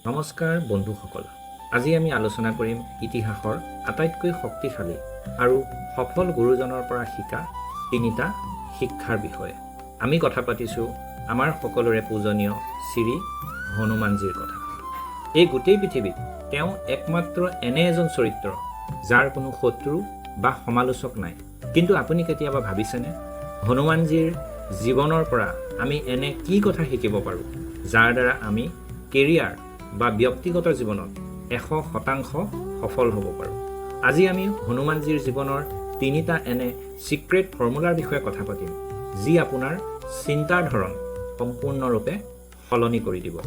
নমস্কাৰ বন্ধুসকল, আজি আমি আলোচনা কৰিম ইতিহাসৰ আটাইতকৈ শক্তিশালী আৰু সফল গুৰুজনৰ পৰা শিকা তিনিটা শিক্ষাৰ বিষয়ে। আমি কথা পাতিছোঁ আমাৰ সকলোৰে পূজনীয় শ্ৰী হনুমানজীৰ কথা। এই গোটেই পৃথিৱীত তেওঁ একমাত্ৰ এনে এজন চৰিত্ৰ, যাৰ কোনো শত্ৰু বা সমালোচক নাই। কিন্তু আপুনি কেতিয়াবা ভাবিছেনে, হনুমানজীৰ জীৱনৰ পৰা আমি এনে কি কথা শিকিব পাৰোঁ, যাৰ দ্বাৰা আমি কেৰিয়াৰ বা ব্যক্তিগত জীৱনত 100% সফল হ'ব পাৰোঁ? আজি আমি হনুমানজীৰ জীৱনৰ তিনিটা এনে ছিক্ৰেট ফৰ্মুলাৰ বিষয়ে কথা পাতিম, যি আপোনাৰ চিন্তাৰ ধৰণ সম্পূৰ্ণৰূপে সলনি কৰি দিব।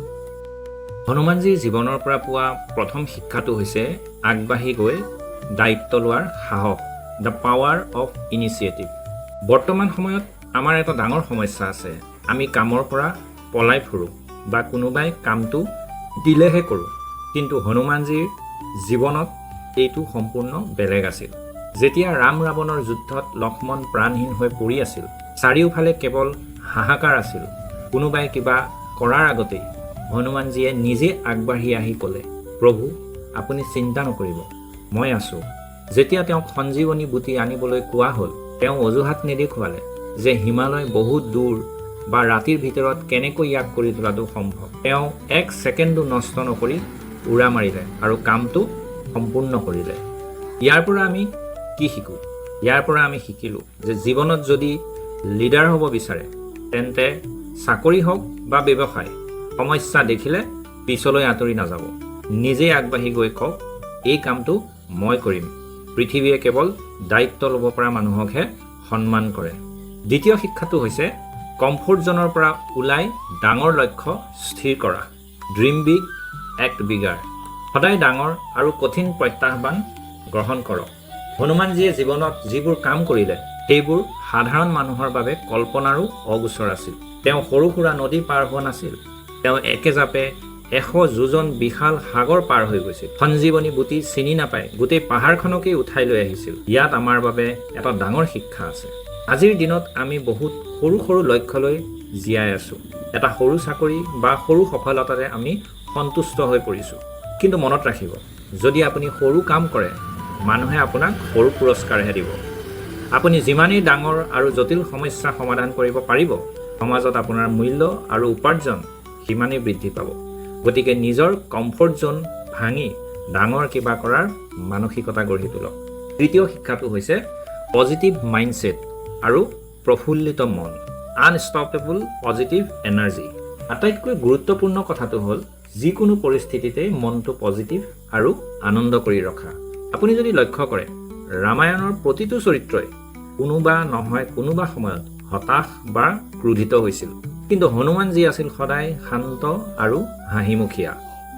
হনুমানজীৰ জীৱনৰ পৰা পোৱা প্ৰথম শিক্ষাটো হৈছে আগবাঢ়ি গৈ দায়িত্ব লোৱাৰ সাহস, the power of initiative. বৰ্তমান সময়ত আমাৰ এটা ডাঙৰ সমস্যা আছে। আমি কামৰ পৰা পলাই ফুৰোঁ বা কোনোবাই কামটো দিলেহে কৰোঁ। কিন্তু হনুমানজীৰ জীৱনত এইটো সম্পূৰ্ণ বেলেগ আছিল। যেতিয়া ৰাম ৰাৱণৰ যুদ্ধত লক্ষ্মণ প্ৰাণহীন হৈ পৰি আছিল, চাৰিওফালে কেৱল হাহাকাৰ আছিল, কোনোবাই কিবা কৰাৰ আগতেই হনুমানজীয়ে নিজে আগবাঢ়ি আহি ক'লে, "প্ৰভু, আপুনি চিন্তা নকৰিব, মই আছোঁ।" যেতিয়া তেওঁক সঞ্জীৱনী বুটি আনিবলৈ কোৱা হ'ল, তেওঁ অজুহাত নেদেখুৱালে যে হিমালয় বহুত দূৰ বা ৰাতিৰ ভিতৰত কেনেকৈ ইয়াক কৰি তোলাটো সম্ভৱ। তেওঁ এক ছেকেণ্ডো নষ্ট নকৰি উৰা মাৰিলে আৰু কামটো সম্পূৰ্ণ কৰিলে। ইয়াৰ পৰা আমি কি শিকোঁ? ইয়াৰ পৰা আমি শিকিলোঁ যে জীৱনত যদি লিডাৰ হ'ব বিচাৰে, তেন্তে চাকৰি হওক বা ব্যৱসায়, সমস্যা দেখিলে পিছলৈ আঁতৰি নাযাব। নিজেই আগবাঢ়ি গৈ কওক, "এই কামটো মই কৰিম।" পৃথিৱীয়ে কেৱল দায়িত্ব ল'ব পৰা মানুহকহে সন্মান কৰে। দ্বিতীয় শিক্ষাটো হৈছে কমফৰ্ট জ'নৰ পৰা ওলাই ডাঙৰ লক্ষ্য স্থিৰ কৰা। Dream big, act bigger. সদায় ডাঙৰ আৰু কঠিন প্ৰত্যাহ্বান গ্ৰহণ কৰক। হনুমানজীয়ে জীৱনত যিবোৰ কাম কৰিলে, সেইবোৰ সাধাৰণ মানুহৰ বাবে কল্পনাৰো অগোচৰ আছিল। তেওঁ সৰু সুৰা নদী পাৰ হোৱা নাছিল, তেওঁ একেজাপে 100 যোজন বিশাল সাগৰ পাৰ হৈ গৈছিল। সঞ্জীৱনী বুটি চিনি নাপাই গোটেই পাহাৰখনকেই উঠাই লৈ আহিছিল। ইয়াত আমাৰ বাবে এটা ডাঙৰ শিক্ষা আছে। আজিৰ দিনত আমি বহুত সৰু সৰু লক্ষ্য লৈ জীয়াই আছোঁ। এটা সৰু চাকৰি বা সৰু সফলতাতে আমি সন্তুষ্ট হৈ পৰিছোঁ। কিন্তু মনত ৰাখিব, যদি আপুনি সৰু কাম কৰে, মানুহে আপোনাক সৰু পুৰস্কাৰহে দিব। আপুনি যিমানেই ডাঙৰ আৰু জটিল সমস্যা সমাধান কৰিব পাৰিব, সমাজত আপোনাৰ মূল্য আৰু উপাৰ্জন সিমানেই বৃদ্ধি পাব। গতিকে নিজৰ কমফৰ্ট জ'ন ভাঙি ডাঙৰ কিবা কৰাৰ মানসিকতা গঢ়ি তোলক। তৃতীয় শিক্ষাটো হৈছে পজিটিভ মাইণ্ডছেট আৰু প্ৰফুল্লিত মন, আনষ্টপেবল পজিটিভ এনাৰ্জি। আটাইতকৈ গুৰুত্বপূৰ্ণ কথাটো হ'ল যিকোনো পৰিস্থিতিতেই মনটো পজিটিভ আৰু আনন্দ কৰি ৰখা। আপুনি যদি লক্ষ্য কৰে, ৰামায়ণৰ প্ৰতিটো চৰিত্ৰই কোনোবা নহয় কোনোবা সময়ত হতাশ বা ক্ৰোধিত হৈছিল। কিন্তু হনুমানজী আছিল সদায় শান্ত আৰু হাঁহিমুখীয়া।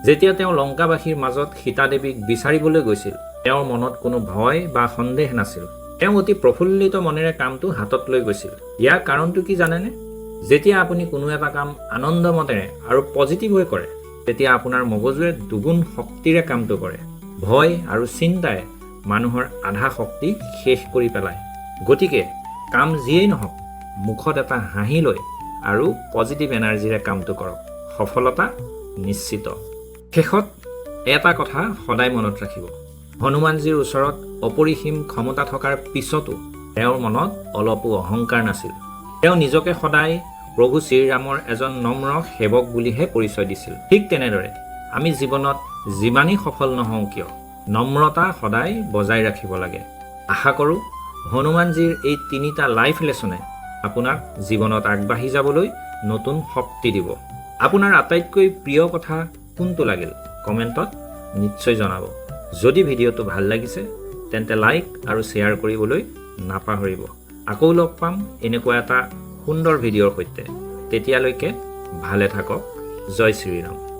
যেতিয়া তেওঁ লংকাবাসীৰ মাজত সীতাদেৱীক বিচাৰিবলৈ গৈছিল, তেওঁৰ মনত কোনো ভয় বা সন্দেহ নাছিল। তেওঁ অতি প্ৰফুল্লিত মনেৰে কামটো হাতত লৈ গৈছিল। ইয়াৰ কাৰণটো কি জানেনে? যেতিয়া আপুনি কোনো এটা কাম আনন্দমনেৰে আৰু পজিটিভ হৈ কৰে, তেতিয়া আপোনাৰ মগজুৱে দুগুণ শক্তিৰে কামটো কৰে। ভয় আৰু চিন্তাই মানুহৰ আধা শক্তি শেষ কৰি পেলায়। গতিকে কাম যিয়েই নহওক, মুখত এটা হাঁহি লৈ আৰু পজিটিভ এনাৰ্জিৰে কামটো কৰক, সফলতা নিশ্চিত। শেষত এটা কথা সদায় মনত ৰাখিব, হনুমানজীৰ ওচৰত অপৰিসীম ক্ষমতা থকাৰ পিছতো তেওঁৰ মনত অলপো অহংকাৰ নাছিল। তেওঁ নিজকে সদায় প্ৰভু শ্ৰীৰামৰ এজন নম্ৰ সেৱক বুলিহে পৰিচয় দিছিল। ঠিক তেনেদৰে আমি জীৱনত যিমানেই সফল নহওঁ কিয়, নম্ৰতা সদায় বজাই ৰাখিব লাগে। আশা কৰোঁ হনুমানজীৰ এই তিনিটা লাইফ লেচনে আপোনাক জীৱনত আগবাঢ়ি যাবলৈ নতুন শক্তি দিব। আপোনাৰ আটাইতকৈ প্ৰিয় কথা কোনটো লাগিল, কমেণ্টত নিশ্চয় জনাব। যদি ভিডিঅ'টো ভাল লাগিছে, তেন্তে লাইক আৰু শ্বেয়াৰ কৰিবলৈ নাপাহৰিব। আকৌ লগ পাম এনেকুৱা এটা সুন্দৰ ভিডিঅ'ৰ সৈতে। তেতিয়ালৈকে ভালে থাকক। জয় শ্ৰীৰাম।